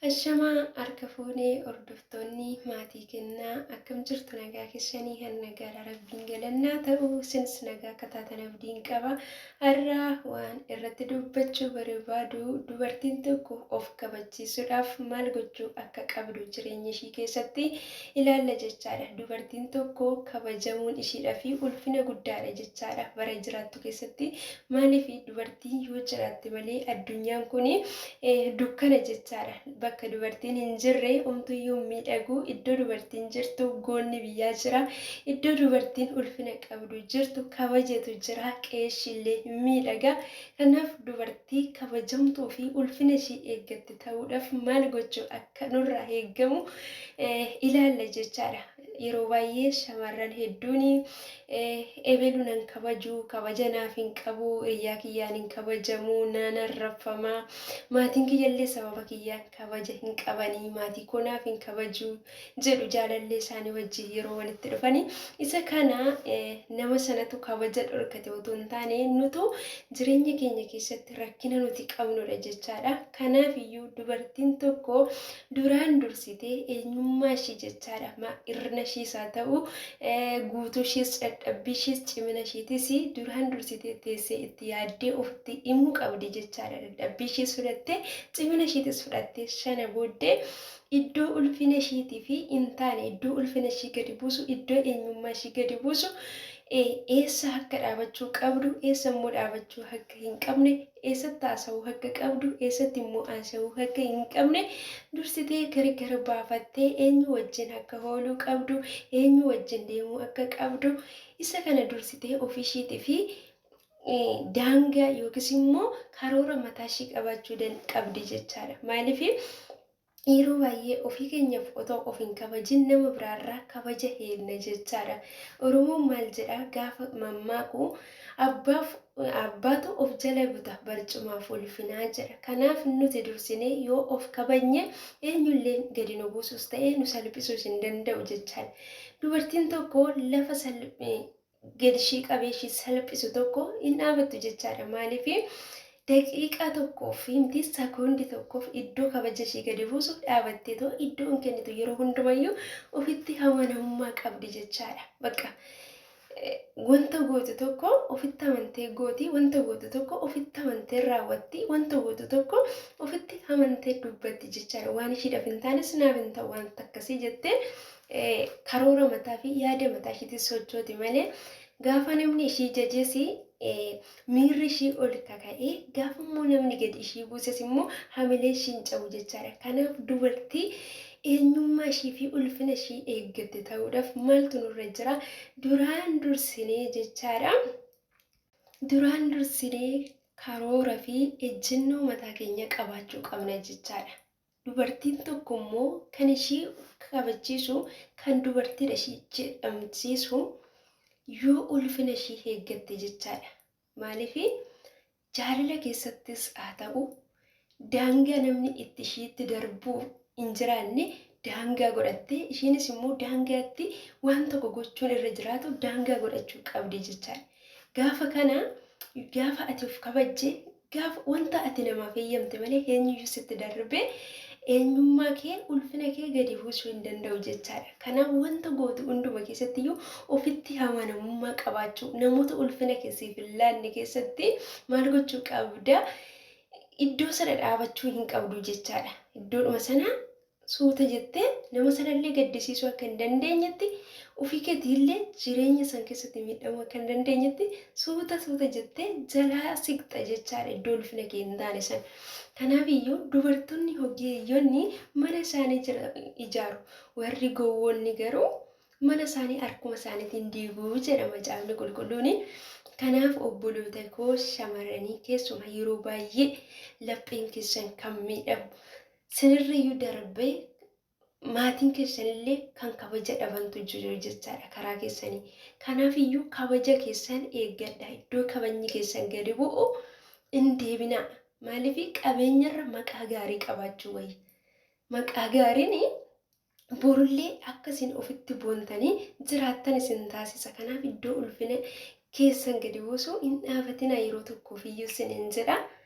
Ashamaa, harka fuunee hordoftoonni maatii kennaa, akkam jirtu? Nagaa keessanii? Kan nagaadha, Rabbiin galannaa ta'u. Isinis nagaa akka taatan abdiin qaba. Har'a waan irratti dubbachuu barbaadu, dubartiin tokko of kabachiisuudhaaf maal gochuu akka qabdu jireenya ishii keessatti ilaalla jechaadha. Dubartiin tokko kabajamuun ishiidhaa fi ulfina guddaadha jechaadha bara jiraattu keessatti. Maaliif? Dubartiin yoo jiraatte malee addunyaan kun dukkana jechaadha. Bakka dubartiin hin jirre homtuyyuu hin miidhagu. Iddoo dubartiin jirtu goonni biyyaa jira. Iddoo dubartiin ulfina qabdu jirtu kabajatu jira. Qe'eeshiillee hin miidhaga. Kanaaf dubartii kabajamtuu fi ulfina ishii eeggatte ta'uudhaaf maal gochuu akka nurraa eeggamu ilaalla jechaadha. Yeroo baay'ee shamarran hedduun ebelu nan kabaju, kabaja naaf hin qabu, hiriyaa kiyyaan hin kabajamu, naan arrabfama, maatiin kiyyallee sababa kiyyaan kabaja hin qabanii, maatii koo naaf hin kabaju jedhu jaalallee isaanii wajjin yeroo walitti dhufanii. Isa kana nama sanatu kabaja dhorkate otoo hin taane, nutu jireenya keenya keessatti rakkina nuti qabnudha jechaadha. Kanaaf iyyuu dubartiin tokko duraan dursitee eenyummaa ishii jechaadha, hir'ina ishiis haa ta'u, guutuu ishiis, dadhabbii ishiis, cimina ishiitis duraan dursitee teessee itti yaaddee ofitti himuu qabdi jechaadha. Dadhabbii ishiis fudhattee, cimina ishiitis fudhattee, sana booddee iddoo ulfina ishiitii fi hin taane, iddoo ulfina ishii gadi buusu, iddoo eenyummaa ishii gadi buusu eessa akka dhaabachuu qabdu, eessa immoo dhaabachuu akka hin qabne, eessatti haasa'uu akka qabdu, eessatti immoo haasa'uu akka hin qabne dursitee gargar baafattee, eenyu wajjin akka ooluu qabdu, eenyu wajjin deemuu akka qabdu, isa kana dursitee ofishiitii fi daangaa yookiis immoo karoora mataa ishii qabaachuu qabdi jechaadha. Maaliif? Yeroo baay'ee ofii keenyaaf otoo of hin kabajin nama biraarraa kabaja eegna jechaadha. Oromoon maal jedhaa gaafa mammaaku? Abbaaf abbaatu of jala buta barcumaaf ulfinaa jedha. Kanaaf nuti dursinee yoo of kabajne eenyullee gadi nu buusus ta'ee nu salphisuus hin danda'u jechaadha. Dubartiin tokko lafa gadi ishii qabee ishii salphisu tokko hin dhaabattu jechaadha. Maaliif? Daqiiqaa tokkoof miti, sekoondii tokkoof iddoo kabaja ishii gadi buusu dhaabattee too iddoo hin kennitu. Yeroo hundumayyuu ofitti amanamummaa qabdi jechaadha. Bakka wanta gootu tokko ofitti amantee gooti, wanta gootu tokko ofitti amantee raawwatti, wanta gootu tokko ofitti amantee dubbatti jechaadha. Waan ishiidhaaf hin taanes naaf hin ta'u wanta akkasii jettee karoora mataa fi yaada mataa ishiitiin sochooti malee, gaafa namni ishii jajes miirri ishii ol kaka'ee, gaafa immoo namni gadi ishii buuses immoo hamilee ishii hin cabu jechaadha. Kanaaf dubartii eenyummaa ishii fi ulfina ishii eeggatte ta'uudhaaf maaltu nurra jira? Duraan dursinee jechaadha. Duraan dursinee karoora fi ejjennoo mataa keenya qabaachuu qabna jechaadha. Dubartiin tokko immoo kan ishii kabachiisu, kan dubartiidha ishii jedhamsiisu, yoo ulfina ishii eeggatte jechaadha. Maaliif? Jaalala keessattis haa ta'u, daangaa namni itti ishiitti darbuu hin jiraanne daangaa godhattee, ishiinis immoo daangaatti waan tokko gochuun irra jiraatu daangaa godhachuu qabdi jechaadha. Gaafa kana, gaafa ati of kabajje, gaafa wanta ati namaaf eeyyamte malee eenyuyyuu sitti darbee eenyummaa kee, ulfina kee gadi buusuu hin danda'u jechaadha. Kanaaf wanta gootu hunduma keessattiyyuu ofitti amanamummaa qabaachuu, namoota ulfina kee siif hin laanne keessatti maal gochuu qabda? Iddoo sana dhaabachuu hin qabdu jechaadha. Iddoodhuma sana suuta jettee nama sanallee gaddisiisuu akka hin dandeenyetti, ofii keetiillee jireenya san keessatti miidhamuu akka hin dandeenyetti suuta suuta jettee jalaa siqxa jechaadha iddoo ulfina kee hin taane san. Kanaaf iyyuu dubartoonni ogeeyyonni mana isaanii ijaaru. Warri gowwoonni garuu mana isaanii harkuma isaaniitiin diiguu jedha Macaafni Qulqulluuni. Kanaaf obboloota koo shamarranii, keessumaa yeroo baay'ee lapheen keessan kan miidhamu, sinirrayyuu darbee maatiin keessanillee kan kabaja dhabantu jiru jechaadha karaa keessanii. Kanaaf iyyuu kabaja keessan eeggadha. Iddoo kabajni keessan gadi bu'u hin deebinaa. Maaliif? Qabeenyarra maqaa gaarii qabaachuu wayya. Maqaa gaariin borullee akka isin ofitti boontanii jiraattan isin taasisa. Kanaaf iddoo ulfina keessan gadi buusu hin dhaabatinaa yeroo tokkoof iyyuu isiniin jedha.